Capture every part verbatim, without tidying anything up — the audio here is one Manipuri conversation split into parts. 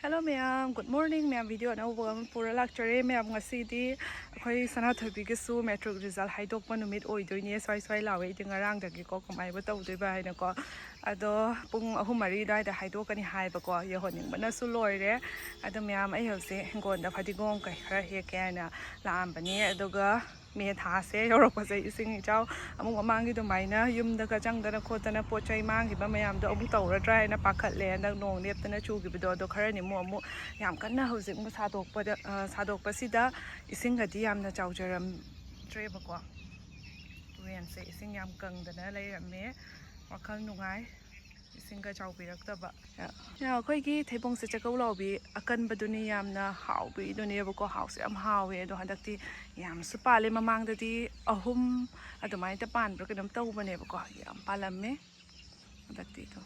Hello ꯃꯌꯥꯝ, good morning ꯃꯌꯥꯝ꯫ Video ꯑꯅꯧꯕ ꯑꯃ ꯄꯨꯔ ꯂꯥꯛꯆꯔꯦ ꯃꯌꯥꯝ꯫ ꯉꯁꯤꯗꯤ ꯑꯩꯈꯣꯏ ꯁꯅꯥꯊꯣꯏꯕꯤꯒꯤꯁꯨ matric result ꯍꯥꯏꯗꯣꯛꯄ ꯅꯨꯃꯤꯠ ꯑꯣꯏꯗꯣꯏꯅꯦ꯫ ꯁ꯭ꯋꯥꯏ ꯁ꯭ꯋꯥꯏ ꯂꯥꯎꯋꯦ꯫ ꯑꯩꯗꯤ ꯉꯔꯥꯡꯗꯒꯤꯀꯣ ꯀꯃꯥꯏꯅ ꯇꯧꯗꯣꯏꯕ ꯍꯥꯏꯅꯀꯣ꯫ ꯑꯗꯣ ꯄꯨꯡ ꯑꯍꯨꯝ ꯃꯔꯤ ꯑꯗꯨꯋꯥꯏꯗ ꯍꯥꯏꯗꯣꯛꯀꯅꯤ ꯍꯥꯏꯕꯀꯣ꯫ ꯌꯧꯍꯟꯅꯤꯡꯕꯅꯁꯨ ꯂꯣꯏꯔꯦ꯫ ꯑꯗꯣ ꯃꯌꯥꯝ, ꯑꯩ ꯍꯧꯖꯤꯛ ꯍꯤꯡꯒꯣꯜꯗ ꯐꯗꯤꯒꯣꯝ ꯀꯩ ꯈꯔ ꯍꯦꯛꯀꯦ ꯍꯥꯏꯅ ꯂꯥꯛꯑꯝꯕꯅꯤ꯫ ꯑꯗꯨꯒ ꯃꯦ ꯊꯥꯁꯦ ꯌꯧꯔꯛꯄꯁꯦ ꯏꯁꯤꯡ ꯏꯆꯥꯎ ꯑꯃꯨꯛ ꯃꯃꯥꯡꯒꯤ ꯑꯗꯨꯃꯥꯏꯅ ꯌꯨꯝꯗꯒ ꯆꯪꯗꯅ ꯈꯣꯠꯇꯅ ꯄꯣꯠ ꯆꯩ ꯃꯥꯡꯈꯤꯕ ꯃꯌꯥꯝꯗꯣ ꯑꯃꯨꯛ ꯇꯧꯔꯗ꯭ꯔꯥ ꯍꯥꯏꯅ ꯄꯥꯈꯠꯂꯦ꯫ ꯍꯟꯗꯛ ꯅꯣꯡ ꯂꯦꯞꯇꯅ ꯆꯨꯈꯤꯕꯗꯣ, ꯑꯗꯣ ꯈꯔꯅꯤ ꯑꯃꯨꯛ ꯑꯃꯨꯛ ꯌꯥꯝ ꯀꯟꯅ ꯍꯧꯖꯤꯛ ꯑꯃꯨꯛ ꯁꯥꯗꯣꯛꯄꯗ, ꯑ, ꯁꯥꯗꯣꯛꯄꯁꯤꯗ ꯏꯁꯤꯡꯒꯗꯤ ꯌꯥꯝꯅ ꯆꯥꯎꯖꯔꯝꯗ꯭ꯔꯦꯕꯀꯣ꯫ ꯇꯨꯔꯦꯟꯁꯦ ꯏꯁꯤꯡ ꯌꯥꯝ ꯀꯪꯗꯅ ꯂꯩꯔꯝꯃꯦ꯫ ꯋꯥꯈꯜ ꯅꯨꯡꯉꯥꯏ꯫ ꯏꯁꯤꯡꯒ ꯆꯥꯎꯕꯤꯔꯛꯇꯕ꯫ ꯑꯩꯈꯣꯏꯒꯤ ꯊꯩꯕꯣꯡꯁꯦ ꯆꯥꯛꯀꯧ ꯂꯥꯎꯕꯤ ꯑꯀꯟꯕꯗꯨꯅꯤ ꯌꯥꯝꯅ ꯍꯥꯎꯕꯤꯗꯨꯅꯦꯕꯀꯣ꯫ ꯍꯥꯎꯁꯨ ꯌꯥꯝ ꯍꯥꯎꯋꯦ꯫ ꯑꯗꯣ ꯍꯟꯗꯛꯇꯤ ꯌꯥꯝꯁꯨ ꯄꯥꯜꯂꯦ꯫ ꯃꯃꯥꯡꯗꯗꯤ ꯑꯍꯨꯝ ꯑꯗꯨꯃꯥꯏꯅ ꯄꯥꯟꯕ꯭ꯔꯥ ꯀꯩꯅꯣꯝ ꯇꯧꯕꯅꯦꯕꯀꯣ꯫ ꯌꯥꯝ ꯄꯥꯜꯂꯝꯃꯦ꯫ ꯍꯟꯗꯛꯇꯤ ꯑꯗꯨꯝ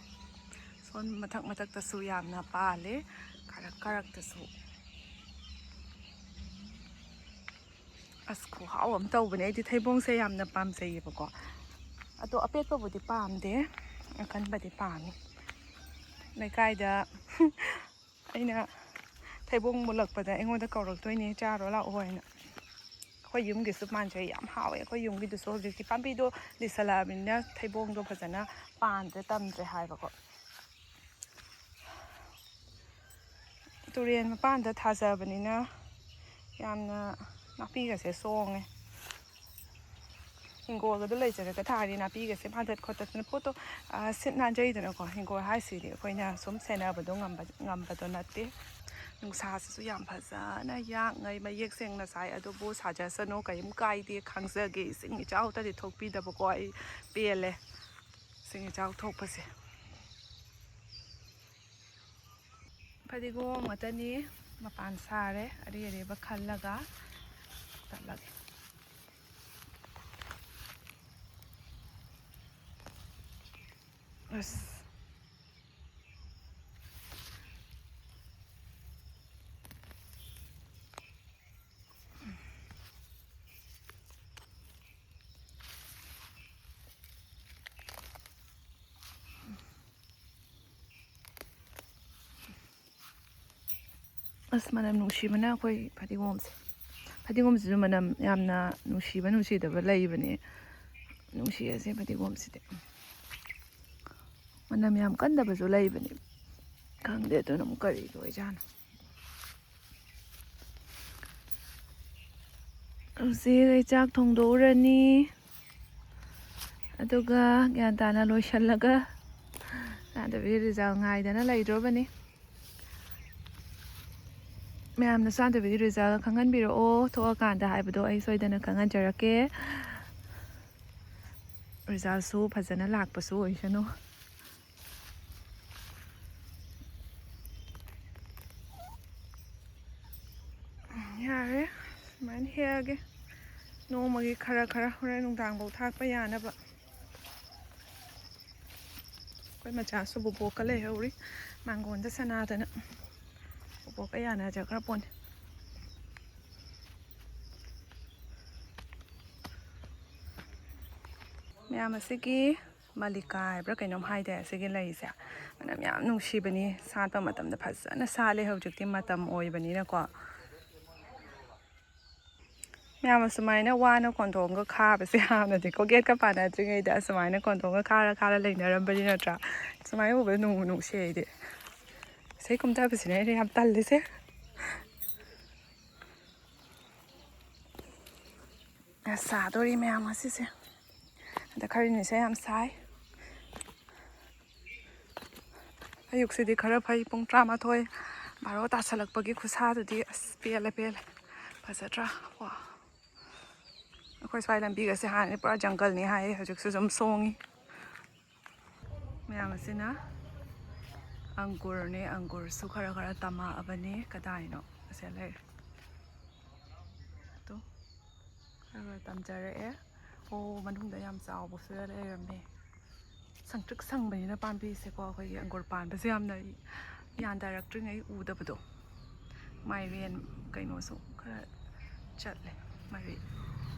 ꯁꯣꯝ ꯃꯊꯛ ꯃꯊꯛꯇꯁꯨ ꯌꯥꯝꯅ ꯄꯥꯜꯂꯦ꯫ ꯀꯥꯔꯛ ꯀꯥꯔꯛꯇꯁꯨ꯫ ꯑꯁ, ꯈꯨꯍꯥꯎ ꯑꯃ ꯇꯧꯕꯅꯦ꯫ ꯑꯩꯗꯤ ꯊꯩꯕꯣꯡꯁꯦ ꯌꯥꯝꯅ ꯄꯥꯝꯖꯩꯌꯦꯕꯀꯣ꯫ ꯑꯗꯣ ꯑꯄꯦꯠꯄꯕꯨꯗꯤ ꯄꯥꯝꯗꯦ, ꯑꯀꯟꯕꯗꯤ ꯄꯥꯝꯃꯤ꯫ ꯂꯩꯀꯥꯏꯗ ꯑꯩꯅ ꯊꯩꯕꯣꯡ ꯃꯨꯜꯂꯛꯄꯗ ꯑꯩꯉꯣꯟꯗ ꯀꯧꯔꯛꯇꯣꯏꯅꯦ, "ꯆꯥꯔꯣ ꯂꯥꯛꯑꯣ" ꯍꯥꯏꯅ꯫ ꯑꯩꯈꯣꯏ ꯌꯨꯝꯒꯤꯁꯨ ꯄꯥꯟꯖꯩ, ꯌꯥꯝ ꯍꯥꯎꯋꯦ ꯑꯩꯈꯣꯏ ꯌꯨꯝꯒꯤꯗꯨꯁꯨ꯫ ꯍꯧꯖꯤꯛꯇꯤ ꯄꯥꯝꯕꯤꯗꯣ ꯂꯤꯁꯜꯂꯛꯑꯕꯅꯤꯅ ꯊꯩꯕꯣꯡꯗꯣ ꯐꯖꯅ ꯄꯥꯟꯗ꯭ꯔꯦ, ꯇꯝꯗ꯭ꯔꯦ ꯍꯥꯏꯕꯀꯣ꯫ ꯇꯨꯔꯦꯟ ꯃꯄꯥꯟꯗ ꯊꯥꯖꯕꯅꯤꯅ ꯌꯥꯝꯅ ꯅꯥꯄꯤꯒꯁꯦ ꯁꯣꯡꯉꯦ꯫ ꯍꯤꯡꯒꯣꯜꯒꯗꯣ ꯂꯩꯖꯔꯒ ꯊꯥꯔꯗꯤ ꯅꯥꯄꯤꯒꯁꯦ ꯐꯥꯟꯗꯠ ꯈꯣꯠꯇꯠꯇꯅ ꯄꯣꯠꯇꯣ, ꯑ, ꯁꯤꯠ ꯅꯥꯟꯖꯩꯗꯅꯀꯣ꯫ ꯍꯤꯡꯒꯣꯜ ꯍꯥꯏꯁꯤꯗꯤ ꯑꯩꯈꯣꯏꯅ ꯁꯨꯝ ꯁꯦꯟꯅꯕꯗꯣ ꯉꯝꯕ, ꯉꯝꯕꯗꯣ ꯅꯠꯇꯦ꯫ ꯅꯨꯡꯁꯥꯁꯤꯁꯨ ꯌꯥꯝ ꯐꯖꯅ ꯌꯥꯛꯉꯩ ꯃꯌꯦꯛ ꯁꯦꯡꯅ ꯁꯥꯏ꯫ ꯑꯗꯨꯕꯨ ꯁꯥꯖꯁꯅꯨ, ꯀꯔꯤꯝ ꯀꯥꯏꯗꯦ, ꯈꯥꯡꯖꯒꯦ꯫ ꯏꯁꯤꯡ ꯏꯆꯥꯎꯇꯗꯤ ꯊꯣꯛꯄꯤꯗꯕꯀꯣ꯫ ꯑꯩ ꯄꯦꯜꯂꯦ ꯏꯁꯤꯡ ꯏꯆꯥꯎ ꯊꯣꯛꯄꯁꯦ꯫ ꯐꯗꯤꯒꯣꯝ ꯉꯥꯛꯇꯅꯤ ꯃꯄꯥꯟ ꯁꯥꯔꯦ, ꯑꯔꯤ ꯑꯔꯤꯕ ꯈꯜꯂꯒ ꯆꯠꯂꯒꯦ꯫ ꯑꯁ꯫ ꯑꯁ, ꯃꯅꯝ ꯅꯨꯡꯁꯤꯕꯅ ꯑꯩꯈꯣꯏ ꯐꯗꯤꯒꯣꯝꯁꯦ꯫ ꯐꯗꯤꯒꯣꯝꯁꯤꯁꯨ ꯃꯅꯝ ꯌꯥꯝꯅ ꯅꯨꯡꯁꯤꯕ ꯅꯨꯡꯁꯤꯗꯕ ꯂꯩꯕꯅꯦ꯫ ꯅꯨꯡꯁꯤꯌꯦꯁꯦ ꯐꯗꯤꯒꯣꯝꯁꯤꯗꯤ꯫ ꯃꯅꯝ ꯌꯥꯝ ꯀꯟꯗꯕꯁꯨ ꯂꯩꯕꯅꯦ꯫ ꯈꯪꯗꯦ, ꯑꯗꯨꯅ ꯑꯃꯨꯛ ꯀꯔꯤꯒꯤ ꯑꯣꯏꯖꯥꯠꯅꯣ꯫ ꯍꯧꯖꯤꯛ ꯑꯩ ꯆꯥꯛ ꯊꯣꯡꯗꯣꯛꯎꯔꯅꯤ꯫ ꯑꯗꯨꯒ ꯒ꯭ꯌꯥꯟ ꯇꯥꯅ ꯂꯣꯏꯁꯤꯜꯂꯒ ꯆꯥꯗꯕꯤ ꯔꯤꯖꯜ ꯉꯥꯏꯗꯅ ꯂꯩꯗ꯭ꯔꯣꯕꯅꯤ꯫ ꯃꯌꯥꯝꯅ ꯆꯥꯗꯕꯤꯗꯤ ꯔꯤꯖꯜ ꯈꯪꯍꯟꯕꯤꯔꯛꯑꯣ꯫ ꯊꯣꯛꯑꯀꯥꯟꯗ ꯍꯥꯏꯕꯗꯣ ꯑꯩ ꯁꯣꯏꯗꯅ ꯈꯪꯍꯟꯖꯔꯛꯀꯦ꯫ ꯔꯤꯖꯜꯁꯨ ꯐꯖꯅ ꯂꯥꯛꯄꯁꯨ ꯑꯣꯏꯁꯅꯨ꯫ ꯌꯥꯔꯦ, ꯁꯨꯃꯥꯏꯅ ꯍꯦꯛꯑꯒꯦ꯫ ꯅꯣꯡꯃꯒꯤ ꯈꯔ ꯈꯔ ꯍꯣꯔꯦꯟ ꯅꯨꯡꯗꯥꯡꯐꯥꯎ ꯊꯥꯛꯄ ꯌꯥꯅꯕ꯫ ꯑꯩꯈꯣꯏ ꯃꯆꯥꯁꯨ ꯕꯣꯕꯣꯛꯀ ꯂꯩꯍꯧꯔꯤ, ꯃꯥꯡꯒꯣꯟꯗ ꯁꯅꯥꯗꯅ꯫ ꯕꯣꯕꯣꯛꯀ ꯌꯥꯅꯖꯈ꯭ꯔ ꯄꯣꯠꯅꯤ꯫ ꯃꯌꯥꯝ ꯑꯁꯤꯒꯤ ꯃꯜꯂꯤꯀꯥ ꯍꯥꯏꯕ꯭ꯔꯥ ꯀꯩꯅꯣꯝ ꯍꯥꯏꯗꯥꯏ ꯑꯁꯤꯒꯤ ꯂꯩꯁꯦ꯫ ꯃꯅꯝ ꯌꯥꯝ ꯅꯨꯡꯁꯤꯕꯅꯤ, ꯁꯥꯠꯄ ꯃꯇꯝꯗ ꯐꯖꯅ ꯁꯥꯠꯂꯦ꯫ ꯍꯧꯖꯤꯛꯇꯤ ꯃꯇꯝ ꯑꯣꯏꯕꯅꯤꯅꯀꯣ꯫ ꯃꯌꯥꯝ ꯑꯁꯨꯃꯥꯏꯅ ꯋꯥꯅ ꯀꯣꯟꯊꯣꯡꯒ ꯈꯥꯕꯁꯦ ꯍꯥꯟꯅꯗꯤꯀꯣ, ꯒꯦꯠꯀ ꯄꯥꯟꯅꯗ꯭ꯔꯤꯉꯩꯗ ꯑꯁꯨꯃꯥꯏꯅ ꯀꯣꯟꯊꯣꯡꯒ ꯈꯥꯔ ꯈꯥꯔ ꯂꯩꯅꯔꯝꯕꯅꯤ ꯅꯠꯇ꯭ꯔꯥ? ꯁꯨꯃꯥꯏꯅ ꯎꯕꯗ ꯅꯨꯡꯕꯨ ꯅꯨꯡꯁꯤ ꯑꯩꯗꯤ꯫ ꯏꯁꯩ ꯀꯨꯝꯊꯕꯁꯤꯅꯦ ꯑꯩꯅ ꯌꯥꯝ ꯇꯜꯂꯤꯁꯦ꯫ ꯁꯥꯗꯣꯔꯤ ꯃꯌꯥꯝ ꯉꯁꯤꯁꯦ꯫ ꯑꯗ ꯈꯔꯅꯤꯁꯦ ꯌꯥꯝ ꯁꯥꯏ꯫ ꯑꯌꯨꯛꯁꯤꯗꯤ ꯈꯔ ꯐꯩ, ꯄꯨꯡ ꯇꯔꯥꯃꯥꯊꯣꯏ, ꯕꯥꯔꯣ ꯇꯥꯁꯜꯂꯛꯄꯒꯤ ꯈꯨꯠꯁꯥꯗꯨꯗꯤ ꯑꯁ ꯄꯦꯜꯂꯦ, ꯄꯦꯜꯂꯦ꯫ ꯐꯖꯗ꯭ꯔꯥ? ꯋꯥ꯫ ꯑꯩꯈꯣꯏ ꯁ꯭ꯋꯥꯏ ꯂꯝꯕꯤꯒꯁꯦ ꯍꯥꯟꯅꯗꯤ ꯄꯨꯔꯥ ꯖꯪꯒꯜꯅꯤ ꯍꯥꯏꯌꯦ, ꯍꯧꯖꯤꯛꯁꯨ ꯑꯗꯨꯝ ꯁꯣꯡꯉꯤ꯫ ꯃꯌꯥꯝ ꯑꯁꯤꯅ ꯑꯪꯒꯨꯔꯅꯦ, ꯑꯪꯒꯨꯔꯁꯨ ꯈꯔ ꯈꯔ ꯇꯝꯃꯛꯑꯕꯅꯤ꯫ ꯀꯗꯥꯏꯅꯣ? ꯑꯁꯦ ꯂꯩꯔꯦ꯫ ꯑꯗꯣ ꯈꯔ ꯈꯔ ꯇꯝꯖꯔꯛꯑꯦ꯫ ꯑꯣ, ꯃꯅꯨꯡꯗ ꯌꯥꯝ ꯆꯥꯎꯕꯁꯨ ꯂꯩꯔꯝꯃꯦ꯫ ꯁꯪꯇ꯭ꯔꯤꯛ ꯁꯪꯕꯅꯤꯅ ꯄꯥꯝꯕꯤꯁꯦꯀꯣ, ꯑꯩꯈꯣꯏꯒꯤ ꯑꯪꯒꯨꯔ ꯄꯥꯟꯕꯁꯦ ꯌꯥꯝꯅ ꯌꯥꯟꯊꯔꯛꯇ꯭ꯔꯤꯉꯩ ꯎꯗꯕꯗꯣ꯫ ꯃꯥꯏꯔꯦꯟ ꯀꯩꯅꯣꯁꯨ ꯈꯔ ꯆꯠꯂꯦ, ꯃꯔꯤ꯫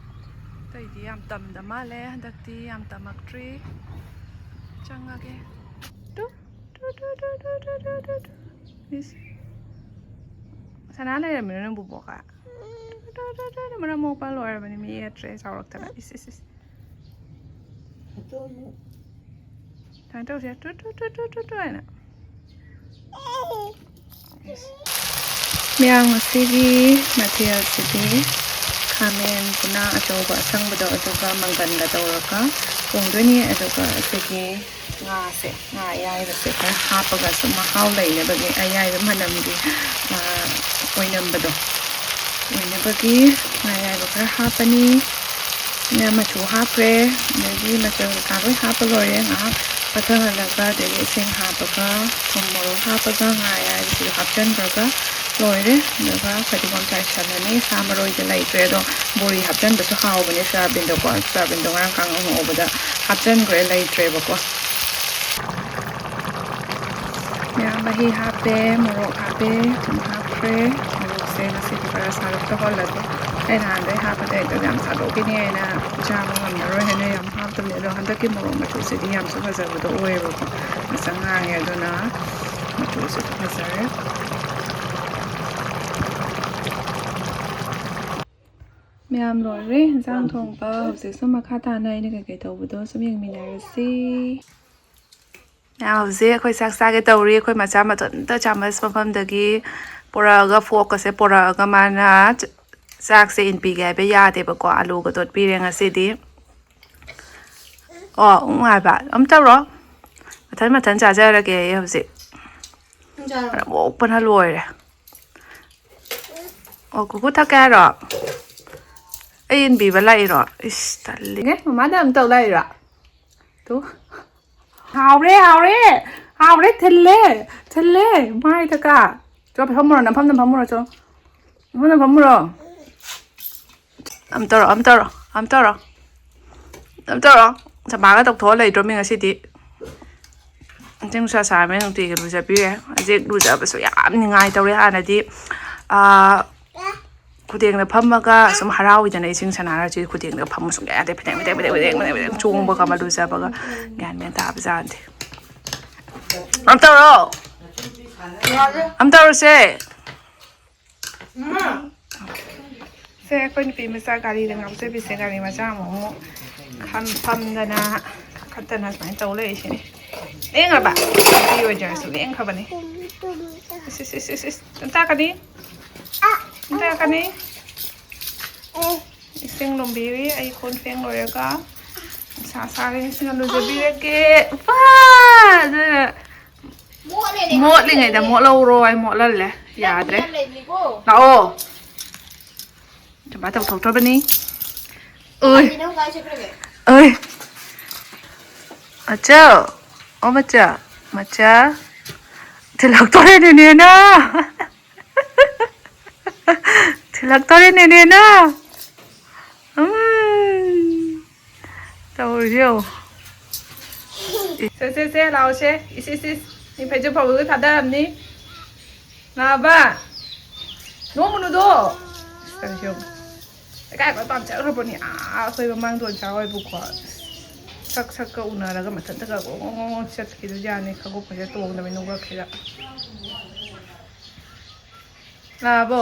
ꯑꯇꯩꯗꯤ ꯌꯥꯝ ꯇꯝꯗ ꯃꯥꯜꯂꯦ ꯍꯟꯗꯛꯇꯤ, ꯌꯥꯝ ꯇꯝꯃꯛꯇ꯭ꯔꯤ꯫ ꯆꯪꯉꯒꯦ꯫ ꯇꯨ, ꯇꯨ, ꯇꯨ꯫ ꯏꯁ꯫ ꯀꯅꯥ ꯂꯩꯔꯝꯃꯤꯅꯣ ꯅꯪ ꯕꯣꯕꯣꯛꯀ? ꯇꯨ, ꯇꯨ, ꯇꯨ, ꯇꯨ, ꯃꯔꯝ ꯃꯣꯛꯄ ꯂꯣꯏꯔꯕꯅꯤ, ꯃꯤ ꯌꯦꯠꯇ꯭ꯔꯦ ꯆꯥꯎꯔꯛꯇꯅ꯫ ꯏꯁ, ꯏꯁ, ꯏꯁ꯫ ꯁꯨꯃꯥꯏꯅ ꯇꯧꯁꯦ꯫ ꯇꯨ, ꯇꯨ, ꯇꯨ, ꯇꯨ, ꯇꯨ ꯍꯥꯏꯅ꯫ ꯃꯌꯥꯝ, ꯉꯁꯤꯒꯤ ꯃꯊꯦꯜꯁꯤꯗꯤ ꯈꯥꯃꯦꯟ ꯎꯅꯥ ꯑꯆꯧꯕ ꯑꯁꯪꯕꯗꯣ, ꯑꯗꯨꯒ ꯃꯪꯒꯟꯒ ꯇꯧꯔꯒ ꯊꯣꯡꯗꯣꯏꯅꯤ꯫ ꯑꯗꯨꯒ ꯑꯩꯈꯣꯏꯒꯤ ꯉꯥꯁꯦ, ꯉꯥ ꯑꯌꯥꯏꯕꯁꯦ ꯈꯔ ꯍꯥꯞꯄꯒ ꯁꯨꯝ ꯃꯍꯥꯎ ꯂꯩꯅꯕꯒꯤ, ꯑꯌꯥꯏꯕ ꯃꯅꯝꯒꯤ, ꯑ, ꯑꯣꯏꯅꯝꯕꯗꯣ ꯑꯣꯏꯅꯕꯒꯤ ꯉꯥ ꯑꯌꯥꯏꯕ ꯈꯔ ꯍꯥꯞꯄꯅꯤ꯫ ꯃꯌꯥꯝ ꯃꯆꯨ ꯍꯥꯞꯈ꯭ꯔꯦ, ꯑꯗꯒꯤ ꯃꯆꯜ ꯀꯩꯀꯥ ꯂꯣꯏ ꯍꯥꯞꯄ ꯂꯣꯏꯔꯦ꯫ ꯉꯥꯏꯍꯥꯛ ꯄꯠꯊꯍꯜꯂꯒ, ꯑꯗꯒꯤ ꯏꯁꯤꯡ ꯍꯥꯞꯄꯒ, ꯊꯨꯝ ꯃꯣꯔꯣꯛ ꯍꯥꯞꯄꯒ, ꯉꯥ ꯑꯌꯥꯏꯕꯁꯤꯁꯨ ꯍꯥꯞꯆꯤꯟꯈ꯭ꯔꯒ ꯂꯣꯏꯔꯦ꯫ ꯑꯗꯨꯒ ꯐꯗꯤꯒꯣꯝ ꯆꯥꯏꯁꯜꯂꯅꯤ꯫ ꯁꯥ ꯃꯔꯣꯏꯗꯤ ꯂꯩꯇ꯭ꯔꯦ, ꯑꯗꯣ ꯕꯣꯔꯤ ꯍꯥꯞꯆꯤꯟꯕꯁꯨ ꯍꯥꯎꯕꯅꯦ ꯁꯣꯌꯥꯕꯤꯟꯗꯣꯀꯣ꯫ ꯁꯣꯌꯥꯕꯤꯟꯗꯣ ꯉꯔꯥꯡ ꯀꯥꯡꯉꯧ ꯉꯧꯕꯗ ꯍꯥꯞꯆꯤꯟꯈ꯭ꯔꯦ, ꯂꯩꯇ꯭ꯔꯦꯕꯀꯣ꯫ ꯃꯌꯥꯝ ꯃꯍꯤ ꯍꯥꯞꯄꯦ, ꯃꯣꯔꯣꯛ ꯍꯥꯞꯄꯦ, ꯊꯨꯝ ꯍꯥꯞꯈ꯭ꯔꯦ꯫ ꯃꯣꯔꯣꯛꯁꯦ ꯉꯁꯤꯗꯤ ꯈꯔ ꯁꯥꯔꯞ ꯇꯧꯍꯜꯂꯒꯦ꯫ ꯑꯩ ꯅꯍꯥꯟꯗꯩ ꯍꯥꯞꯄꯗꯤ ꯑꯩꯗꯣ ꯌꯥꯝ ꯁꯥꯗꯣꯛꯈꯤꯅꯤ ꯍꯥꯏꯅ ꯆꯥꯕ ꯉꯝꯃꯔꯣꯏ ꯍꯥꯏꯅ ꯌꯥꯝ ꯍꯥꯞꯇꯕꯅꯦ꯫ ꯑꯗꯣ ꯍꯟꯗꯛꯀꯤ ꯃꯣꯔꯣꯛ ꯃꯆꯨꯁꯤꯗꯤ ꯌꯥꯝꯁꯨ ꯐꯖꯕꯗꯣ ꯑꯣꯏꯌꯦꯕꯀꯣ꯫ ꯉꯁꯪ ꯉꯥꯡꯉꯦ, ꯑꯗꯨꯅ ꯃꯆꯨꯁꯤꯁꯨ ꯐꯖꯔꯦ꯫ ꯃꯌꯥꯝ ꯂꯣꯏꯔꯦ ꯏꯟꯁꯥꯡ ꯊꯣꯡꯕ꯫ ꯍꯧꯖꯤꯛꯁꯨ ꯃꯈꯥ ꯇꯥꯅ ꯑꯩꯅ ꯀꯩꯀꯩ ꯇꯧꯕꯗꯣ ꯁꯨꯝ ꯌꯦꯡꯃꯤꯟꯅꯔꯁꯤ꯫ ꯃꯌꯥꯝ, ꯍꯧꯖꯤꯛ ꯑꯩꯈꯣꯏ ꯆꯥꯛ ꯆꯥꯒꯦ ꯇꯧꯔꯤ꯫ ꯑꯩꯈꯣꯏ ꯃꯆꯥ ꯃꯊꯟꯇ ꯆꯥꯃꯁ ꯃꯐꯝꯗꯒꯤ ꯄꯨꯔꯛꯑꯒ, ꯐꯣꯛꯀꯁꯦ ꯄꯨꯔꯛꯑꯒ ꯃꯥꯅ ꯆ-, ꯆꯥꯛꯁꯦ ꯏꯟꯕꯤꯒꯦ ꯍꯥꯏꯕ ꯌꯥꯗꯦꯕꯀꯣ꯫ ꯑꯂꯨꯒ ꯇꯣꯠꯄꯤꯔꯦ ꯉꯁꯤꯗꯤ꯫ ꯑꯣ, ꯎꯝ ꯍꯥꯏꯕ꯫ ꯑꯝ ꯇꯧꯔꯣ꯫ ꯃꯊꯟ ꯃꯊꯟ ꯆꯥꯖꯔꯒꯦ ꯑꯩ ꯍꯧꯖꯤꯛ꯫ ꯃꯔꯝ ꯃꯣꯛꯄꯅ ꯂꯣꯏꯔꯦ꯫ ꯑꯣ, ꯀꯨꯀꯨ ꯊꯛꯀꯦ ꯍꯥꯏꯔꯣ? ꯑꯩ ꯏꯟꯕꯤꯕ ꯂꯥꯛꯏꯔꯣ? ꯏꯁ, ꯇꯜꯂꯤ꯫ ꯑꯦ, ꯃꯃꯥꯗ ꯑꯃꯨꯛ ꯇꯧ ꯂꯥꯛꯏꯔꯣ? ꯇꯨ꯫ ꯍꯥꯎꯔꯦ, ꯍꯥꯎꯔꯦ! ꯍꯥꯎꯔꯦ, ꯊꯤꯜꯂꯦ! ꯊꯤꯜꯂꯦ! ꯃꯥꯏꯗ ꯀꯥ꯫ ꯆꯣ, ꯐꯝꯃꯨꯔꯣ, ꯅꯐꯝꯗ ꯐꯝꯃꯨꯔꯣ, ꯆꯣ꯫ ꯅꯐꯝꯗ ꯐꯝꯃꯨꯔꯣ꯫ ꯑꯝ ꯇꯧꯔꯣ, ꯑꯝ ꯇꯧꯔꯣ, ꯑꯝ ꯇꯧꯔꯣ꯫ ꯑꯝ ꯇꯧꯔꯣ꯫ ꯆꯝꯄ꯭ꯔꯥꯒ ꯇꯧꯊꯣꯛꯑ ꯂꯩꯗ꯭ꯔꯣꯃꯤ ꯉꯁꯤꯗꯤ꯫ ꯏꯁꯤꯡ ꯅꯨꯡꯁꯥ ꯁꯥꯔꯕꯅꯤꯅ ꯅꯨꯡꯇꯤꯒꯤ ꯂꯨꯖꯕꯤꯔꯦ꯫ ꯍꯧꯖꯤꯛ ꯂꯨꯖꯕꯁꯨ ꯌꯥꯝ ꯅꯤꯡꯉꯥꯏ ꯇꯧꯔꯦ꯫ ꯍꯥꯟꯅꯗꯤ, ꯑꯥ, ꯈꯨꯗꯦꯡꯗ ꯐꯝꯃꯒ ꯁꯨꯝ ꯍꯔꯥꯎꯋꯤꯗꯅ ꯏꯁꯤꯡ ꯁꯥꯟꯅꯔꯁꯤ꯫ ꯈꯨꯗꯦꯡꯗ ꯐꯝꯕ ꯁꯨꯡꯌꯥ ꯌꯥꯗꯦ꯫ ꯐꯤꯗꯦꯡ, ꯐꯤꯗꯦꯡ, ꯐꯤꯗꯦꯡ, ꯐꯤꯗꯦꯡ, ꯐꯤꯗꯦꯡ ꯆꯣꯡꯕꯒ ꯑꯃ ꯂꯨꯖꯕꯒ ꯒ꯭ꯌꯥꯟ ꯃꯦꯟ ꯇꯥꯕ ꯖꯥꯠ ꯅꯠꯇꯦ꯫ ꯑꯝ ꯇꯧꯔꯣ꯫ ꯑꯝ ꯇꯧꯔꯁꯦ꯫ ꯁꯦ, ꯑꯩꯈꯣꯏ ꯅꯨꯄꯤ ꯃꯆꯥ ꯒꯥꯔꯤꯗ ꯉꯥꯎꯖꯕꯤꯁꯦ, ꯒꯥꯔꯤ ꯃꯆꯥ ꯑꯃꯨꯛ ꯑꯃꯨꯛ ꯈꯝ-, ꯐꯝꯗꯅ ꯀꯥꯈꯠꯇꯅ ꯁꯨꯃꯥꯏꯅ ꯇꯧ ꯂꯩꯔꯤꯁꯤꯅꯦ꯫ ꯂꯦꯡꯈ꯭ꯔꯕ? ꯅꯨꯄꯤ ꯑꯣꯏꯖꯔꯁꯨ ꯂꯦꯡꯈ꯭ꯔꯕꯅꯤ꯫ ꯏꯁ, ꯏꯁ, ꯏꯁ, ꯏꯁ, ꯏꯁ꯫ ꯇꯥꯛꯀꯅꯤ꯫ ꯇꯥꯛꯀꯅꯤ꯫ ꯏꯁꯤꯡ ꯂꯨꯝꯕꯤꯔꯤ ꯑꯩ ꯀꯣꯟ ꯐꯦꯡ ꯂꯣꯏꯔꯒ꯫ ꯅꯨꯡꯁꯥ ꯁꯥꯔꯦ, ꯏꯁꯤꯡ ꯂꯨꯖꯕꯤꯔꯒꯦ꯫ ꯎꯄꯥ! ꯑꯗꯨꯅ ꯃꯣꯠꯂꯤꯉꯩꯗ ꯃꯣꯠꯍꯧꯔꯣ, ꯑꯩ ꯃꯣꯠꯍꯜꯂꯦ꯫ ꯌꯥꯗ꯭ꯔꯦ꯫ ꯂꯥꯛꯑꯣ꯫ ꯆꯝꯄ꯭ꯔꯥ ꯇꯧꯊꯣꯛꯇ꯭ꯔꯕꯅꯤ꯫ ꯎꯏ꯫ ꯎꯏ꯫ ꯃꯆꯥ꯫ ꯑꯣ, ꯃꯆꯥ꯫ ꯃꯆꯥ꯫ ꯊꯤꯜꯂꯛꯇꯣꯔꯦ ꯅꯦꯅꯦꯅ꯫ ꯊꯤꯜꯂꯛꯇꯣꯔꯦ ꯅꯦꯅꯦꯅ꯫ ꯎꯝ꯫ ꯇꯧꯔꯤꯁꯦ ꯌꯦꯡꯉꯣ꯫ ꯁꯦ, ꯁꯦ, ꯁꯦ, ꯂꯥꯛꯑꯣꯁꯦ꯫ ꯏꯁ, ꯏꯁ, ꯏꯁ꯫ ꯃꯤ ꯐꯩꯖꯨꯞ ꯐꯧꯕꯒ ꯊꯥꯗꯔꯝꯅꯤ꯫ ꯂꯥꯛꯑꯕ? ꯅꯣꯡꯃꯅꯨꯗꯣ꯫ ꯇꯧꯔꯤꯁꯦ ꯌꯦꯡꯉꯣ꯫ ꯂꯩꯀꯥꯏ ꯂꯣꯏ ꯄꯥꯝꯖꯈ꯭ꯔꯕꯅꯤ꯫ ꯑꯥ, ꯑꯩꯈꯣꯏ ꯃꯃꯥꯡꯗꯣꯟ ꯆꯥ ꯍꯣꯏꯕꯨꯀꯣ꯫ ꯁꯛ ꯁꯛꯀ ꯎꯅꯔꯒ ꯃꯊꯟꯇꯒ ꯒꯣꯡ ꯒꯣꯡ ꯒꯣꯡ ꯒꯣꯡ ꯆꯠꯈꯤꯗꯣꯏꯖꯥꯠꯅꯤ꯫ ꯈꯣꯡꯎꯞꯀꯁꯦ ꯇꯣꯡꯗꯕꯩ ꯅꯣꯡꯂꯛꯁꯤꯗ꯫ ꯂꯥꯛꯑꯕꯣ?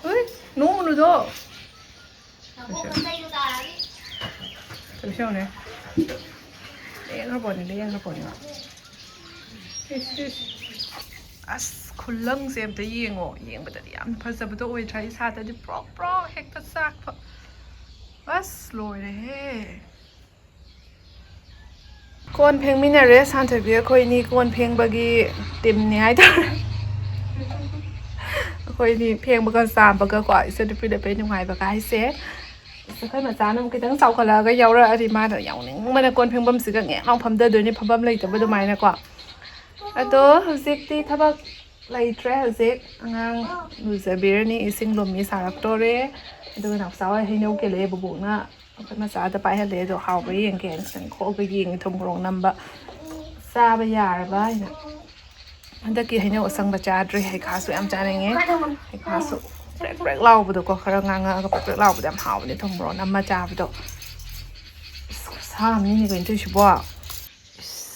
ꯎꯏ, ꯅꯣꯡꯃꯅꯨꯗꯣ꯫ ꯇꯧꯁꯦ ꯌꯦꯡꯉꯨꯅꯦ꯫ ꯂꯦꯡꯈ꯭ꯔ ꯄꯣꯠꯅꯤ, ꯂꯦꯡꯈ꯭ꯔ ꯄꯣꯠꯅꯤ ꯃꯥ꯫ ꯏꯁ, ꯏꯁ꯫ ꯑꯁ, ꯈꯨꯂꯪꯁꯦ ꯑꯝꯇ ꯌꯦꯡꯉꯣ꯫ ꯌꯦꯡꯕꯗꯗꯤ ꯌꯥꯝꯅ ꯐꯖꯕꯗꯣ ꯑꯣꯏꯗ꯭ꯔꯥ? ꯏꯁꯥꯗꯗꯤ ꯄ꯭ꯔꯣꯛ ꯄ꯭ꯔꯣꯛ ꯍꯦꯛꯇ ꯆꯥꯛꯄ꯫ ꯑꯁ, ꯂꯣꯏꯔꯦꯍꯦ꯫ ꯀꯣꯟ ꯐꯦꯡꯃꯤꯟꯅꯔꯦ ꯁꯥꯟꯊꯣꯏꯕꯤ ꯑꯩꯈꯣꯏ ꯑꯅꯤ ꯀꯣꯟ ꯐꯦꯡꯕꯒꯤ ꯇꯤꯝꯅꯤ ꯍꯥꯏꯇꯥꯔꯦ꯫ ꯑꯩꯈꯣꯏ ꯑꯅꯤ ꯐꯦꯡꯕꯒ ꯆꯥꯝꯕꯒꯀꯣ, ꯏꯆꯟꯅꯨꯄꯤꯗ ꯄꯦꯟ ꯅꯨꯡꯉꯥꯏꯕꯒ ꯍꯥꯏꯁꯦ꯫ ꯑꯁ, ꯑꯩꯈꯣꯏ ꯃꯆꯥꯅ ꯑꯃꯨꯛ ꯈꯤꯇꯪ ꯆꯥꯎꯈꯠꯂꯛꯑꯒ ꯌꯥꯎꯔꯛꯑꯗꯤ ꯃꯥꯅ ꯌꯥꯎꯅꯤꯡꯕꯅ ꯀꯣꯟ ꯐꯦꯡꯐꯝꯁꯤꯒ ꯉꯦꯛ ꯂꯥꯎ ꯐꯝꯗꯗꯣꯏꯅꯤ, ꯐꯝꯐꯝ ꯂꯩꯇꯕ ꯑꯗꯨꯃꯥꯏꯅꯀꯣ꯫ ꯑꯗꯣ ꯍꯧꯖꯤꯛꯇꯤ ꯊꯕꯛ ꯂꯩꯇ꯭ꯔꯦ꯫ ꯍꯧꯖꯤꯛ ꯑꯉꯥꯡ ꯂꯨꯖꯕꯤꯔꯅꯤ, ꯏꯁꯤꯡ ꯂꯨꯝꯃꯤ ꯁꯥꯔꯛꯇꯣꯔꯦ꯫ ꯑꯗꯨꯒ ꯅꯥꯎꯆꯥ ꯍꯣꯏ ꯍꯩꯅꯧ ꯀꯦꯜꯂꯛꯑꯦ, ꯕꯨꯕꯣꯛꯅ ꯑꯩꯈꯣꯏ ꯃꯆꯥꯗ ꯄꯥꯏꯍꯜꯂꯦ꯫ ꯑꯗꯣ ꯍꯥꯎꯕ꯭ꯔꯥ ꯌꯦꯡꯒꯦꯅ ꯈꯤꯇꯪ ꯈꯣꯛꯑꯒ ꯌꯦꯡꯉꯤ, ꯊꯨꯝ ꯃꯣꯔꯣꯛ ꯅꯝꯕ ꯆꯥꯕ ꯌꯥꯔꯕ ꯍꯥꯏꯅ꯫ ꯍꯟꯗꯛꯀꯤ ꯍꯩꯅꯧ ꯑꯁꯪꯕ ꯆꯥꯗ꯭ꯔꯤ, ꯍꯩꯈꯥꯁꯨ ꯌꯥꯝ ꯆꯥꯅꯤꯡꯉꯦ꯫ ꯍꯩꯈꯥꯁꯨ ꯄ꯭ꯔꯦꯛ ꯄ꯭ꯔꯦꯛ ꯂꯥꯎꯕꯗꯣꯀꯣ, ꯈꯔ ꯉꯥꯡꯉꯛꯑꯒ ꯄ꯭ꯔꯦꯛ ꯄ꯭ꯔꯦꯛ ꯂꯥꯎꯕꯗꯣ ꯌꯥꯝ ꯍꯥꯎꯕꯅꯦ, ꯊꯨꯝ ꯃꯣꯔꯣꯛ ꯅꯝꯃ ꯆꯥꯕꯗꯣ꯫ ꯑꯁ, ꯈꯨꯠꯁꯥ ꯑꯃꯅꯤꯅꯦ ꯀꯩꯅꯣ ꯇꯧꯔꯤꯁꯤꯕꯣ꯫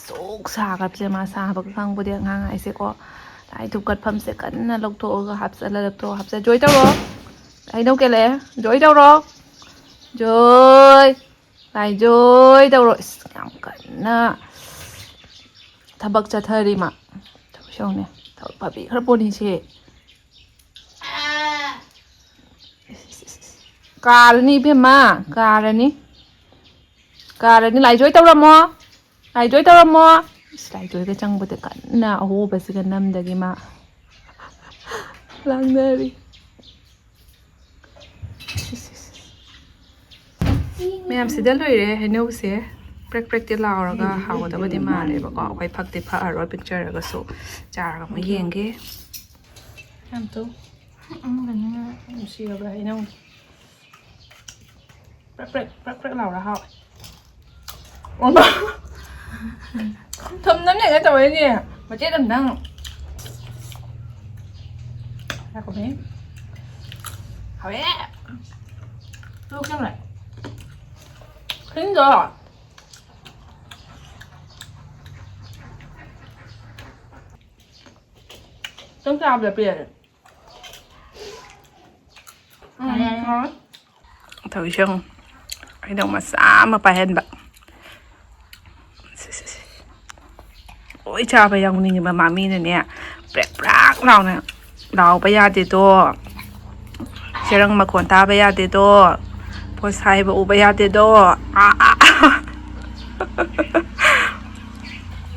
ꯁꯣꯛ ꯁꯥꯒꯠꯁꯦ ꯃꯥ ꯁꯥꯕꯒ ꯈꯪꯕꯨꯗꯤ ꯑꯉꯥꯡ ꯍꯥꯏꯁꯦꯀꯣ꯫ ꯂꯥꯏ ꯙꯨꯞ ꯀꯠꯐꯝꯁꯦ ꯀꯟꯅ ꯂꯧꯊꯣꯛꯑꯒ ꯍꯥꯞꯆꯜꯂ, ꯂꯧꯊꯣꯛꯑ ꯍꯥꯞꯆꯜ꯫ ꯖꯣꯏ ꯇꯧꯔꯣ꯫ ꯍꯩꯅꯧ ꯀꯦꯜꯂꯛꯑꯦ꯫ ꯖꯣꯏ ꯇꯧꯔꯣ꯫ ꯖꯣꯏ꯫ ꯂꯥꯏ ꯖꯣꯏ ꯇꯧꯔꯣ꯫ ꯏꯁ, ꯌꯥꯝ ꯀꯟꯅ ꯊꯕꯛ ꯆꯠꯊꯔꯤ ꯃꯥ꯫ ꯇꯧꯁꯧꯅꯦ꯫ ꯊꯕꯛ ꯐꯕꯤ ꯈꯔ ꯄꯣꯠꯅꯤꯁꯦ꯫ ꯀꯥꯔꯅꯤ ꯏꯕꯦꯝꯃ, ꯀꯥꯔꯅꯤ꯫ ꯀꯥꯔꯅꯤ꯫ ꯂꯥꯏꯖꯣꯏ ꯇꯧꯔꯝꯃꯣ꯫ ꯂꯥꯏꯖꯣꯏ ꯇꯧꯔꯝꯃꯣ꯫ ꯏꯁ, ꯂꯥꯏꯖꯣꯏꯒ ꯆꯪꯕꯗ ꯀꯟꯅ ꯑꯍꯣꯕꯁꯤꯒ ꯅꯝꯗꯒꯤ ꯃꯥ ꯂꯥꯡꯅꯔꯤ꯫ ꯃꯌꯥꯝ ꯁꯤꯗ ꯂꯣꯏꯔꯦ ꯍꯩꯅꯧꯁꯦ꯫ ꯄ꯭ꯔꯦꯛ ꯄ꯭ꯔꯦꯛꯇꯤ ꯂꯥꯎꯔꯒ ꯍꯥꯎꯒꯗꯕꯗꯤ ꯃꯥꯜꯂꯦꯕꯀꯣ꯫ ꯑꯩꯈꯣꯏ ꯐꯛꯇꯤ ꯐꯛꯑꯔꯣꯏ, ꯄꯤꯛꯆꯔꯒꯁꯨ꯫ ꯆꯥꯔꯒ ꯑꯃꯨꯛ ꯌꯦꯡꯒꯦ꯫ ꯌꯥꯝ ꯇꯧ꯫ ꯅꯨꯡꯁꯤꯔꯕ ꯍꯩꯅꯧ꯫ ꯄ꯭ꯔꯦꯛ ꯄ꯭ꯔꯦꯛ ꯄ꯭ꯔꯦꯛ ꯄ꯭ꯔꯦꯛ ꯂꯥꯎꯔ ꯍꯥꯎꯋꯦ꯫ ꯊꯨꯝ ꯅꯝ ꯂꯩꯒꯦ ꯇꯧꯔꯤꯅꯦ꯫ ꯃꯆꯦꯠ ꯑꯝꯇꯪ꯫ ꯉꯥꯏꯈꯣꯅꯦ꯫ ꯍꯥꯎꯋꯦ꯫ ꯂꯣꯛ ꯆꯪꯉꯦ꯫ ꯈꯨꯅꯤꯡꯗꯣ꯫ ꯈꯤꯇꯪ ꯆꯥꯕꯗ ꯄꯦꯜꯂꯦ꯫ ꯎꯝ, ꯌꯥꯔꯦ꯫ ꯍꯥꯎꯋꯦ꯫ ꯇꯧꯔꯤꯁꯦ ꯌꯦꯡꯉꯨ꯫ ꯍꯩꯅꯧ ꯃꯆꯥ ꯑꯃ ꯄꯥꯏꯍꯟꯕ꯫ ꯁꯤ, ꯁꯤ, ꯁꯤ꯫ ꯂꯣꯏ ꯆꯥꯕ ꯌꯥꯎꯅꯤꯡꯉꯦꯕ ꯃꯥ ꯃꯤꯅꯅꯦ꯫ ꯄ꯭ꯔꯦꯛ ꯄ꯭ꯔꯥꯛ ꯂꯥꯎꯅ ꯂꯥꯎꯕ ꯌꯥꯗꯦꯗꯣ꯫ ꯆꯦꯔꯪ ꯃꯈꯣꯟ ꯇꯥꯕ ꯌꯥꯗꯦꯗꯣ꯫ ꯄꯣꯠ ꯁꯥꯏꯕ ꯎꯕ ꯌꯥꯗꯦꯗꯣ꯫ ꯑꯥ, ꯑꯥ, ꯑꯥ꯫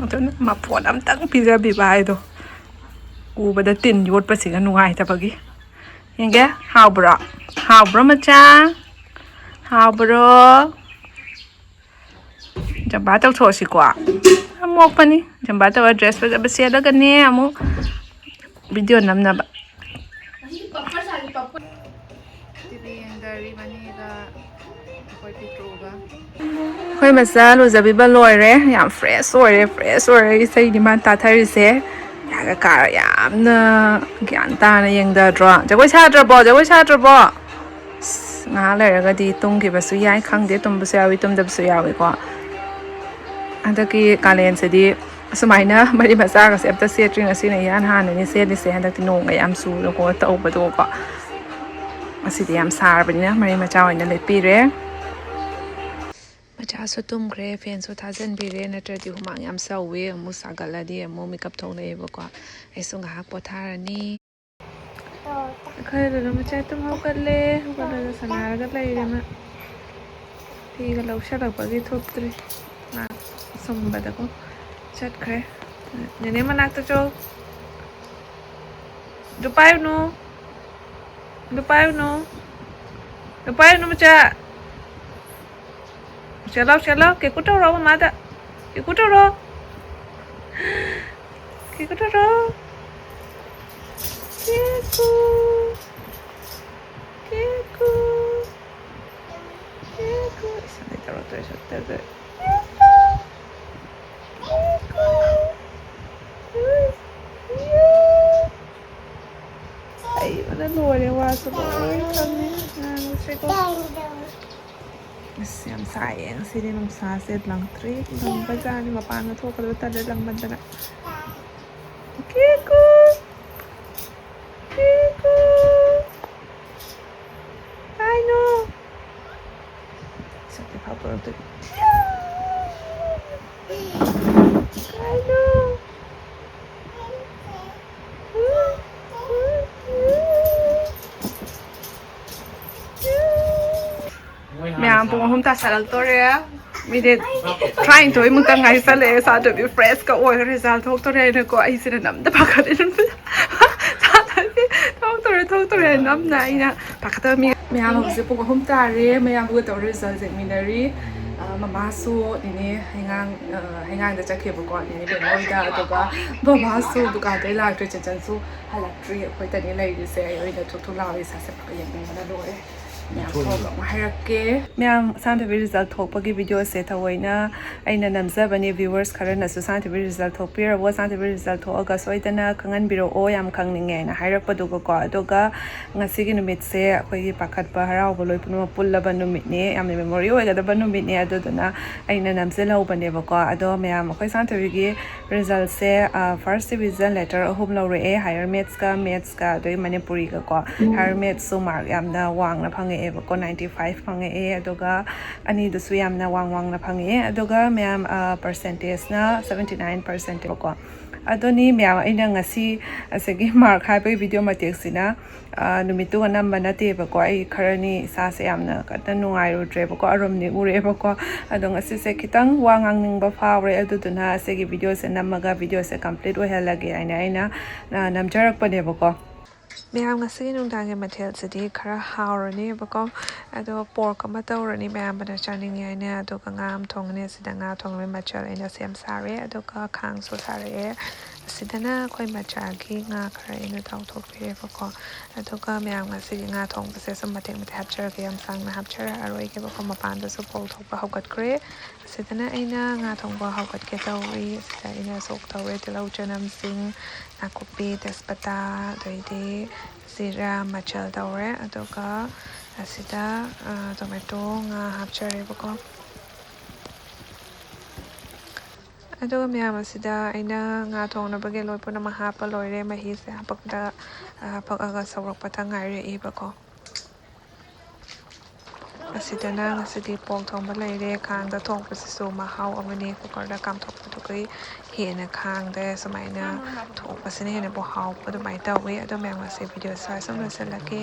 ꯑꯗꯨꯅ ꯃꯐꯣꯟ ꯑꯝꯇꯪ ꯄꯤꯖꯕꯤꯕ ꯍꯥꯏꯗꯣ꯫ ꯎꯕꯗ ꯇꯤꯟ ꯌꯣꯠꯄꯁꯤꯒ ꯅꯨꯡꯉꯥꯏꯇꯕꯒꯤ꯫ ꯌꯦꯡꯒꯦ, ꯍꯥꯎꯕ꯭ꯔꯣ? ꯍꯥꯎꯕ꯭ꯔꯣ ꯃꯆꯥ? ꯍꯥꯎꯕ꯭ꯔꯣ? ꯖꯝꯕꯥ ꯇꯧꯊꯣꯛꯑꯁꯤꯀꯣ꯫ ꯌꯥꯝ ꯃꯣꯛꯄꯅꯤ꯫ ꯖꯝꯕꯥ ꯇꯧꯔ ꯗ꯭ꯔꯦꯁ ꯐꯖꯕ ꯁꯦꯠꯂꯒꯅꯦ ꯑꯃꯨꯛ ꯚꯤꯗꯤꯑꯣ ꯅꯝꯅꯕ꯫ ꯇꯤꯚꯤ ꯌꯦꯡꯗꯔꯤ ꯃꯅꯦꯒ ꯑꯩꯈꯣꯏ ꯄꯤꯇ꯭ꯔꯨꯒ꯫ ꯑꯩꯈꯣꯏ ꯃꯆꯥ ꯂꯨꯖꯕꯤꯕ ꯂꯣꯏꯔꯦ꯫ ꯌꯥꯝ ꯐ꯭ꯔꯦꯁ ꯑꯣꯏꯔꯦ, ꯐ꯭ꯔꯦꯁ ꯑꯣꯏꯔꯦ꯫ ꯏꯁꯩꯗꯤ ꯃꯥꯅ ꯇꯥꯊꯔꯤꯁꯦ꯫ ꯌꯥꯒ ꯀꯥꯔ ꯌꯥꯝꯅ ꯒ꯭ꯌꯥꯟ ꯇꯥꯅ ꯌꯦꯡꯗꯗ꯭ꯔꯣ? ꯖꯒꯣꯏ ꯁꯥꯗ꯭ꯔꯕꯣ? ꯖꯒꯣꯏ ꯁꯥꯗ꯭ꯔꯕꯣ? ꯑꯁ, ꯉꯥꯏꯍꯥꯛ ꯂꯩꯔꯒꯗꯤ ꯇꯨꯝꯈꯤꯕꯁꯨ ꯌꯥꯏ, ꯈꯪꯗꯦ, ꯇꯨꯝꯕꯁꯨ ꯌꯥꯎꯏ, ꯇꯨꯝꯗꯕꯁꯨ ꯌꯥꯎꯏꯀꯣ꯫ ꯍꯟꯗꯛꯀꯤ ꯀꯥꯂꯦꯟꯁꯤꯗꯤ ꯑꯁꯨꯃꯥꯏꯅ ꯃꯔꯤ ꯃꯆꯥꯒꯁꯦ ꯑꯝꯇ ꯁꯦꯠꯇ꯭ꯔꯤ꯫ ꯉꯁꯤꯅ ꯏꯍꯥꯟ ꯍꯥꯟꯅꯅꯤ ꯁꯦꯠꯂꯤꯁꯦ, ꯍꯟꯗꯛꯇꯤ ꯅꯣꯡꯒ ꯌꯥꯝ ꯆꯨꯗꯅꯀꯣ ꯇꯧꯕꯗꯣꯀꯣ꯫ ꯉꯁꯤꯗꯤ ꯌꯥꯝ ꯁꯥꯔꯕꯅꯤꯅ ꯃꯔꯤ ꯃꯆꯥ ꯑꯣꯏꯅ ꯂꯤꯠꯄꯤꯔꯦ꯫ ꯃꯆꯥꯁꯨ ꯇꯨꯝꯈ꯭ꯔꯦ, ꯐꯦꯟꯁꯨ ꯊꯥꯖꯤꯟꯕꯤꯔꯦ, ꯅꯠꯇ꯭ꯔꯗꯤ ꯍꯨꯃꯥꯡ ꯌꯥꯝ ꯁꯧꯋꯦ, ꯑꯃꯨꯛ ꯁꯥꯒꯠꯂꯗꯤ ꯑꯃꯨꯛ ꯃꯤꯀꯞ ꯊꯣꯛꯂꯛꯑꯦꯕꯀꯣ꯫ ꯑꯩꯁꯨ ꯉꯥꯏꯍꯥꯛ ꯄꯣꯊꯥꯔꯅꯤ꯫ ꯑꯩꯈꯣꯏ ꯂꯣꯂꯣ ꯃꯆꯥ ꯇꯨꯝ ꯍꯧꯒꯠꯂꯦ꯫ ꯍꯧꯒꯠꯂꯒ ꯁꯥꯟꯅꯔꯒ ꯂꯩꯔꯦ ꯃꯥ꯫ ꯐꯤꯒ ꯂꯧꯁꯜꯂꯛꯄꯒꯤ ꯊꯣꯛꯇ꯭ꯔꯤ꯫ ꯃꯥ ꯑꯁꯣꯝꯕꯗꯀꯣ ꯆꯠꯈ꯭ꯔꯦ꯫ ꯅꯦꯅꯦ ꯃꯅꯥꯛꯇ ꯆꯣ꯫ ꯑꯗꯨ ꯄꯥꯏꯔꯨꯅꯨ꯫ ꯑꯗꯨ ꯄꯥꯏꯔꯨꯅꯨ꯫ ꯑꯗꯨ ꯄꯥꯏꯔꯨꯅꯨ ꯃꯆꯥ꯫ ꯆꯦꯜꯂꯣ, ꯆꯦꯜꯂꯣ꯫ ꯀꯦꯀꯨ ꯇꯧꯔꯣ ꯃꯃꯥꯗ꯫ ꯀꯦꯀꯨ ꯇꯧꯔꯣ꯫ ꯀꯦꯀꯨ ꯇꯧꯔꯣ꯫ ꯀꯦꯀꯨ꯫ ꯀꯦꯀꯨ꯫ ꯀꯦꯀꯨ꯫ ꯏꯁ, ꯑꯩ ꯇꯧꯔꯛꯇꯣꯏ ꯁꯛꯇꯗ꯫ ꯀꯦꯀꯨ꯫ ꯍꯩꯕꯅ ꯂꯣꯏꯔꯦ, ꯋꯥꯁꯨ ꯂꯣꯏ ꯈꯪꯉꯦ꯫ ꯉꯥꯡꯕꯁꯦꯀꯣ꯫ ꯑꯁ, ꯌꯥꯝ ꯁꯥꯏꯌꯦ ꯉꯁꯤꯗꯤ, ꯅꯨꯡꯁꯥꯁꯦ ꯂꯪꯇ꯭ꯔꯤꯛ ꯂꯪꯕꯖꯥꯠꯅꯤ꯫ ꯃꯄꯥꯟꯒ ꯊꯣꯛꯀꯗꯕ ꯇꯜꯂꯦ ꯂꯪꯃꯟꯗꯅ꯫ ꯀꯦꯀꯨ! ꯀꯦꯀꯨ! ꯀꯥꯏꯅꯣ? ꯁꯛꯇꯤ ꯐꯥꯎꯊꯣꯔꯛꯇꯣꯏ꯫ ꯀꯥꯏꯅꯣ? ꯃꯌꯥꯝ ꯄꯨꯡ ꯑꯍꯨꯝ ꯇꯥꯁꯜꯂꯛꯇꯣꯔꯦ꯫ ꯃꯤꯅꯤꯠ ꯇꯔꯥꯅꯤꯊꯣꯏꯃꯨꯛꯇ ꯉꯥꯏꯁꯜꯂꯛꯑꯦ꯫ ꯁꯥꯇ꯭ꯔꯗꯤ ꯐ꯭ꯔꯦꯁꯀ ꯑꯣꯏꯔ ꯔꯤꯖꯜ ꯊꯣꯛꯇꯣꯔꯦ ꯍꯥꯏꯅꯀꯣ꯫ ꯑꯩꯁꯤꯅ ꯅꯝꯗ ꯄꯥꯈꯠꯂꯦ꯫ ꯁꯥꯇ꯭ꯔꯗꯤ ꯊꯣꯛꯇꯣꯔꯦ, ꯊꯣꯛꯇꯣꯔꯦ ꯅꯝꯅ ꯑꯩꯅ ꯄꯥꯈꯠꯇꯕ꯫ ꯃꯤ ꯃꯌꯥꯝ ꯍꯧꯖꯤꯛ ꯄꯨꯡ ꯑꯍꯨꯝ ꯇꯥꯔꯦ꯫ ꯃꯌꯥꯝꯕꯨꯒ ꯇꯧꯔ ꯔꯤꯖꯜ ꯌꯦꯡꯃꯤꯟꯅꯔꯤ꯫ ꯑ, ꯃꯃꯥꯁꯨ ꯅꯦꯅꯦ ꯍꯩꯉꯥꯡ, ꯑ, ꯍꯩꯉꯥꯡꯗ ꯆꯠꯈꯤꯕꯀꯣ, ꯅꯦꯅꯦ ꯕꯦꯝꯃ ꯍꯣꯏꯗ꯫ ꯑꯗꯨꯒ ꯕꯕꯥꯁꯨ ꯗꯨꯀꯥꯟꯗꯩ ꯂꯥꯛꯇ꯭ꯔꯤ, ꯆꯟꯆꯟꯁꯨ ꯍꯜꯂꯛꯇ꯭ꯔꯤ꯫ ꯑꯩꯈꯣꯏꯇꯅꯤ ꯂꯩꯔꯤꯁꯦ꯫ ꯑꯩ ꯑꯣꯏꯅ ꯊꯨꯛ ꯊꯨꯛ ꯂꯥꯎꯔꯤ꯫ ꯏꯁꯥꯁꯦ ꯌꯦꯡꯅꯤꯡꯕꯅ ꯂꯣꯏꯔꯦ꯫ ꯃꯌꯥꯝ ꯊꯣꯛꯑꯒ ꯑꯃꯨꯛ ꯍꯥꯏꯔꯛꯀꯦ꯫ ꯃꯌꯥꯝ, ꯁꯥꯟꯊꯣꯏꯕꯤ result ꯊꯣꯛꯄꯒꯤ videoꯁꯦ ꯊꯑꯣꯏꯅ ꯑꯩꯅ ꯅꯝꯖꯕꯅꯦ꯫ Viewers ꯈꯔꯅꯁꯨ "ꯁꯥꯟꯊꯣꯏꯕꯤ result ꯊꯣꯛꯄꯤꯔꯕꯣ? ꯁꯥꯟꯊꯣꯏꯕꯤ result ꯊꯣꯛꯑꯒ ꯁꯣꯏꯗꯅ ꯈꯪꯍꯟꯕꯤꯔꯛꯑꯣ, ꯌꯥꯝ ꯈꯪꯅꯤꯡꯉꯦ" ꯍꯥꯏꯅ ꯍꯥꯏꯔꯛꯄꯗꯨꯒꯀꯣ꯫ ꯑꯗꯨꯒ ꯉꯁꯤꯒꯤ ꯅꯨꯃꯤꯠꯁꯦ ꯑꯩꯈꯣꯏꯒꯤ ꯄꯥꯈꯠꯄ ꯍꯔꯥꯎꯕ ꯂꯣꯏ ꯄꯨꯝꯅꯃꯛ ꯄꯨꯜꯂꯕ ꯅꯨꯃꯤꯠꯅꯦ, ꯌꯥꯝꯅ memory ꯑꯣꯏꯒꯗꯕ ꯅꯨꯃꯤꯠꯅꯦ꯫ ꯑꯗꯨꯗꯨꯅ ꯑꯩꯅ ꯅꯝꯖꯜꯍꯧꯕꯅꯦꯕꯀꯣ꯫ ꯑꯗꯣ ꯃꯌꯥꯝ, ꯑꯩꯈꯣꯏ ꯁꯥꯟꯊꯣꯏꯕꯤꯒꯤ resultꯁꯦ, ꯑ, first division letter ꯑꯍꯨꯝ ꯂꯧꯔꯛꯑꯦ: higher mathsꯀ, mathsꯀ, ꯑꯗꯒꯤ ꯃꯅꯤꯄꯨꯔꯤꯒꯀꯣ꯫ Higher mathsꯁꯨ mark ꯌꯥꯝꯅ ꯋꯥꯡꯅ ꯐꯪꯉꯛꯑꯦꯕꯀꯣ, ninety five ꯐꯪꯉꯛꯑꯦ꯫ ꯑꯗꯨꯒ ꯑꯅꯤꯗꯨꯁꯨ ꯌꯥꯝꯅ ꯋꯥꯡ ꯋꯥꯡꯅ ꯐꯪꯉꯛꯑꯦ꯫ ꯑꯗꯨꯒ ꯃꯌꯥꯝ, ꯑ, percentageꯅ seventy nine percentꯕꯀꯣ꯫ ꯑꯗꯨꯅꯤ ꯃꯌꯥꯝ, ꯑꯩꯅ ꯉꯁꯤ ꯑꯁꯤꯒꯤ mark ꯍꯥꯏꯕꯒꯤ video ꯃꯇꯦꯛꯁꯤꯅ, ꯑ, ꯅꯨꯃꯤꯠꯇꯨꯒ ꯅꯝꯕ ꯅꯠꯇꯦꯕꯀꯣ꯫ ꯑꯩ ꯈꯔꯅꯤ ꯏꯁꯥꯁꯦ ꯌꯥꯝꯅ ꯀꯟꯅ ꯅꯨꯡꯉꯥꯏꯔꯨꯗ꯭ꯔꯦꯕꯀꯣ, ꯑꯔꯨꯝꯅꯤ ꯎꯔꯦꯕꯀꯣ꯫ ꯑꯗꯣ ꯉꯁꯤꯁꯦ ꯈꯤꯇꯪ ꯋꯥ ꯉꯥꯡꯅꯤꯡꯕ ꯐꯥꯎꯔꯦ, ꯑꯗꯨꯗꯨꯅ ꯑꯁꯤꯒꯤ videoꯁꯦ ꯅꯝꯃꯒ videoꯁꯦ complete ꯑꯣꯏꯍꯜꯂꯒꯦ ꯍꯥꯏꯅ ꯑꯩꯅ, ꯑ, ꯅꯝꯖꯔꯛꯄꯅꯦꯕꯀꯣ꯫ ꯃꯌꯥꯝ, ꯉꯁꯤꯒꯤ ꯅꯨꯡꯗꯥꯡꯒꯤ ꯃꯊꯦꯜꯁꯤꯗꯤ ꯈꯔ ꯍꯥꯎꯔꯅꯦꯕꯀꯣ꯫ ꯑꯗꯣ pork ꯑꯃ ꯇꯧꯔꯅꯤ, ꯃꯌꯥꯝꯕꯅ ꯆꯥꯅꯤꯡꯉꯦ ꯍꯥꯏꯅ, ꯑꯗꯨꯒ ꯉꯥ ꯑꯃ ꯊꯣꯡꯉꯅꯤ꯫ ꯑꯁꯤꯗ ꯉꯥ ꯊꯣꯡꯕꯒꯤ ꯃꯆꯜ ꯑꯩꯅ ꯁꯦꯝ ꯁꯥꯔꯦ, ꯑꯗꯨꯒ ꯈꯥꯡꯁꯨ ꯁꯥꯔꯛꯑꯦ꯫ ꯑꯁꯤꯗꯅ ꯑꯩꯈꯣꯏ ꯃꯆꯥꯒꯤ ꯉꯥ ꯈꯔ ꯑꯩꯅ ꯇꯥꯎꯊꯣꯛꯄꯤꯔꯦꯕꯀꯣ꯫ ꯑꯗꯨꯒ ꯃꯌꯥꯝ, ꯉꯁꯤꯒꯤ ꯉꯥ ꯊꯣꯡꯕꯁꯦ ꯁꯨꯝ ꯃꯇꯦꯛ ꯃꯇꯦꯛ ꯍꯥꯞꯆꯔꯒꯦ, ꯌꯥꯝ ꯁꯥꯡꯅ ꯍꯥꯞꯆꯔꯛꯑꯔꯣꯏꯒꯦꯕꯀꯣ꯫ ꯃꯄꯥꯟꯗꯁꯨ ꯐꯧ ꯊꯣꯛꯄ ꯍꯧꯒꯠꯈ꯭ꯔꯦ꯫ ꯑꯁꯤꯗꯅ ꯑꯩꯅ ꯉꯥ ꯊꯣꯡꯕ ꯍꯧꯒꯠꯀꯦ ꯇꯧꯔꯤ꯫ ꯑꯁꯤꯗ ꯑꯩꯅ ꯁꯣꯛ ꯇꯧꯔꯦ ꯇꯤꯜꯍꯧ, ꯆꯅꯝꯁꯤꯡ, ꯅꯥꯀꯨꯞꯄꯤ, ꯇꯦꯖꯄꯇꯥ, ꯑꯗꯩꯗꯤ ꯖꯤꯔꯥ, ꯃꯆꯜ ꯇꯧꯔꯦ꯫ ꯑꯗꯨꯒ ꯑꯁꯤꯗ, ꯑ, tomato, ꯉꯥ ꯍꯥꯞꯆꯔꯦꯕꯀꯣ꯫ ꯑꯗꯨꯒ ꯃꯌꯥꯝ, ꯑꯁꯤꯗ ꯑꯩꯅ ꯉꯥ ꯊꯣꯡꯅꯕꯒꯤ ꯂꯣꯏ ꯄꯨꯝꯅꯃꯛ ꯍꯥꯞꯄ ꯂꯣꯏꯔꯦ꯫ ꯃꯍꯤꯁꯦ ꯍꯥꯄꯛꯄꯗ, ꯍꯥꯄꯛꯑꯒ ꯁꯧꯔꯛꯄꯇ ꯉꯥꯏꯔꯛꯏꯕꯀꯣ꯫ ꯑꯁꯤꯗꯅ ꯉꯁꯤꯗꯤ pork ꯊꯣꯡꯕ ꯂꯩꯔꯦ꯫ ꯈꯥꯡꯗ ꯊꯣꯡꯕꯁꯤꯁꯨ ꯃꯍꯥꯎ ꯑꯃꯅꯤ꯫ Cookerꯗ ꯀꯥꯝꯊꯣꯛꯄꯗꯨꯒꯤ ꯍꯦꯟꯅ ꯈꯥꯡꯗ ꯁꯨꯃꯥꯏꯅ ꯊꯣꯡꯕꯁꯤꯅ ꯍꯦꯟꯅꯕꯨ ꯍꯥꯎꯕ ꯑꯗꯨꯃꯥꯏꯅ ꯇꯧꯋꯤ꯫ ꯑꯗꯣ ꯃꯌꯥꯝ, ꯉꯁꯤ video ꯁ꯭ꯋꯥꯏ ꯁꯨꯝ ꯂꯣꯏꯁꯤꯜꯂꯒꯦ꯫